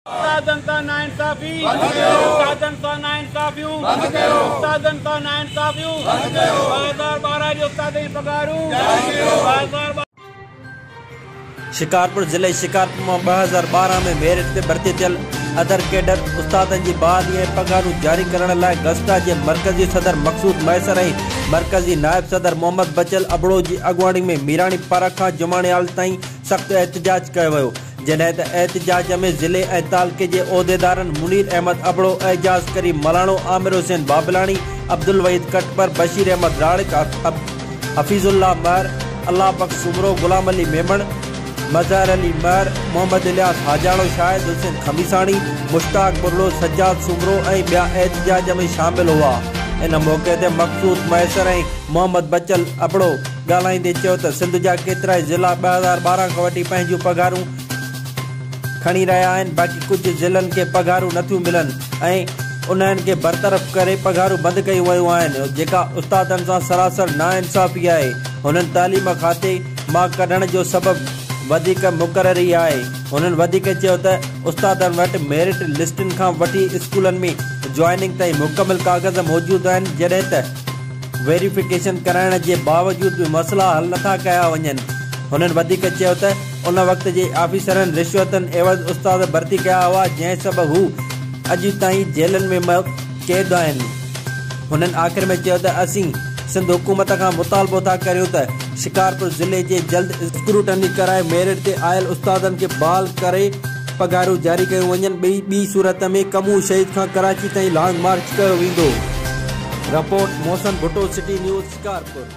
استادن سان ناانصافي بند ڪيو استادن سان ناانصافيون بند ڪيو استادن سان ناانصافيون بند ڪيو 2012 جي استادن جي پگهارون جاري ڪيو 2012. شڪارپور ضلعي شڪارپور مان 2012 ۾ ميرٽ تي ڀرتي ٿيل ادر ڪيڊر استادن جي بحالي ۽ پگهارون جاري ڪرڻ لاء گسٽا جي مرڪزي صدر مقصود مهيسر ۽ مرڪزي نائب صدر محمد بچل ابڙو جي اڳواڻي ۾ ميراڻي پارڪ کان جماڻيال تائين سخت احتجاج ڪيو ويو. جڏهن ته احتجاج ۾ ضلعي ۽ تعلقي جي عهديدارن منير احمد ابڙو، اعجاز ڪريم ملاڻو، عامر حسين بابلاڻي، عبدالوحيد ڪٽپر، بشير احمد راڙڪ، حفيظ الله مهر، الله بخش سومرو، غلام علي ميمڻ، مظهر علي مهر، محمد الياس حاجاڻو، شاهد حسين خميساڻي، مشتاق ٻرڙو، سجاد سومرو ۽ ٻيا احتجاج ۾ شامل هئا. ان موقعي تي مقصود مهيسر ۽ محمد بچل ابڙو ڳالهائيندي چيو ته سنڌ جا ڪيترائي ضلعا 2012 کان وٺي پنهنجون پگهارون کڻي رهيا آهن باقي ڪجهه ضلعن کي پگهارون نٿيون ملن ۽ انهن کي برطرف ڪري پگهارون بند ڪيون ويون آهن جيڪا استادن سان سراسر ناانصافي آهي هنن تعليم کاتي مان ڪڍڻ جو سبب وڌيڪ مقرري آهي هنن وڌيڪ چيو ته استادن وٽ ميرٽ لسٽن کان وٺي اسڪولن ۾ جوائننگ تائين مڪمل ڪاغذ موجود آهن جڏهن ته ويريفڪيشن ڪرائڻ جي باوجود به مسئلا حل نٿا ڪيا وڃن. هنن وڌيڪ چيو ته ان وقت جي آفيسرن رشوتن عيوض استاد ڀرتي ڪيا هئا جنهن سبب هو اڄ تائين جيلن ۾ قيد آهن. هنن آخر ۾ چيو ته اسين سنڌ حڪومت کان مطالبو ٿا ڪريون ته شڪارپور ضلعي جي جلد اسڪروٽني ڪرائي ميرٽ تي آيل استادن کي بحال ڪري پگهارون جاري ڪيون وڃن ٻئي ٻي صورت ۾ ڪمون شهيد کان ڪراچي تائين لانگ مارچ ڪيو ويندو. Report, Mohsin Bhutto, city news, Shikarpur.